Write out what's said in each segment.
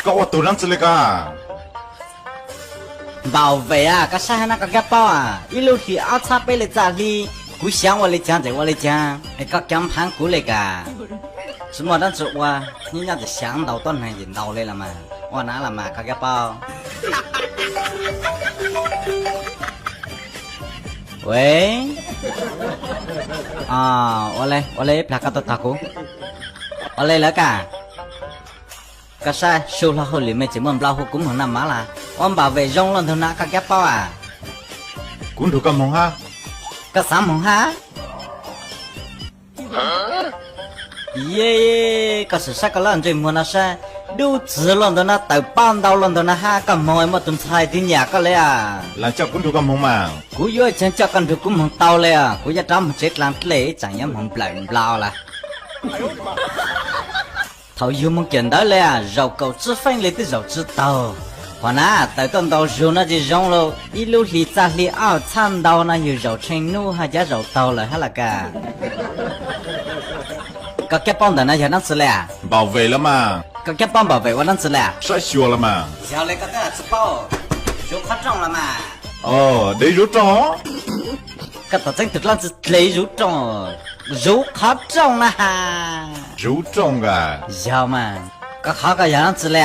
Koj ua tus dab tsi li koj? Npam vem a, koj saib hab na, koj kab paub a, ib lub hlis ob txhab peb li txaj hli, kuv xyaav ua li caag ces ua li caag es koj kab phaab kuv li kag. Tsi muaj dab tsi ua, nyob nyob ces xyaav ntaus tuab neeg ces ntaus li los mas, ua na los mas koj kab paub. Ua le, ua le ib plag koj tuaj tog kuv. Ua le lawm kag. Koj saib su hlo hauj lwm me tseem muaj nplua hu kuv moog noj mov las. Ua npam vem zoo los ntug na koj kab paub a. Kuv nrug koj moog hab. Koj xaav moog hab? Ye, koj sim saib koj lub ntsej muag no saib, dub txwv los ntawm no, tawm paj ntau los ntawm no hab, koj moog muaj tus ntxhais twg nyam koj li a? Lam coj kuv nrug koj moog mas. Kuv yuav tseem coj koj nrug kuv moog tau li os, kuv yuav rov moog tsev dlaa dlej tseem yuav moog nplawm nplua lawm. Thaum yug moog kawm ntawv li, zaum kaum tsib feej li twb zaum tsi taug. Qhov na tawm tuaj ntau zug no tsis zoo lauj, ib lub hlis txaj hli ob txhab ntau no yug zaum tshee nub hab cav zaum taug lawm hab los kag. Koj kab paub ntawm no yog dab tsi li a? Npam vem los mas. Koj kab paub npam vem ua dab tsi li a? Saib xyuas los mas. Yog li koj twb tsi paub, zuv qhov rooj los mas. Dev zuv rooj. Koj tom tseeb tug dlaab tsi dlev zuv rooj, zuv qhov rooj na has. Zuv rooj a? Yog mas. Koj qhov koj yog dlaab tsi li a?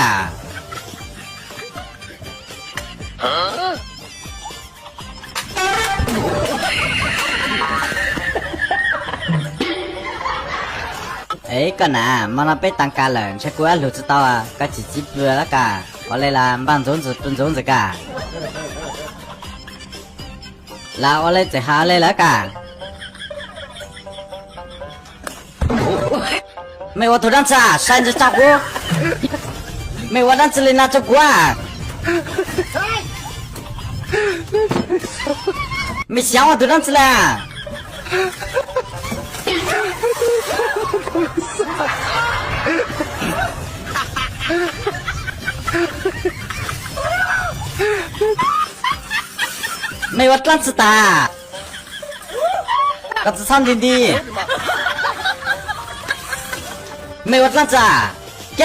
Es koj na, mo no peb taag kag lawm ntshe kuv ua lug tsi tau, koj tsis txib pw lawm kag, ua le los npaj ntxuv ntxwv pw ntxuv ntxwv kag. Los ua le txawm has le lawm kag. Mej ua tug dlaab tsi saib ntsis tso kuv? Mej ua dlaab tsi li no rua kuv a? Mej xyaav ua tug dlaab tsi li? Mej ua dlaab tsi tas? Koj tsi txhob nti nti. Mej ua dlaab tsi?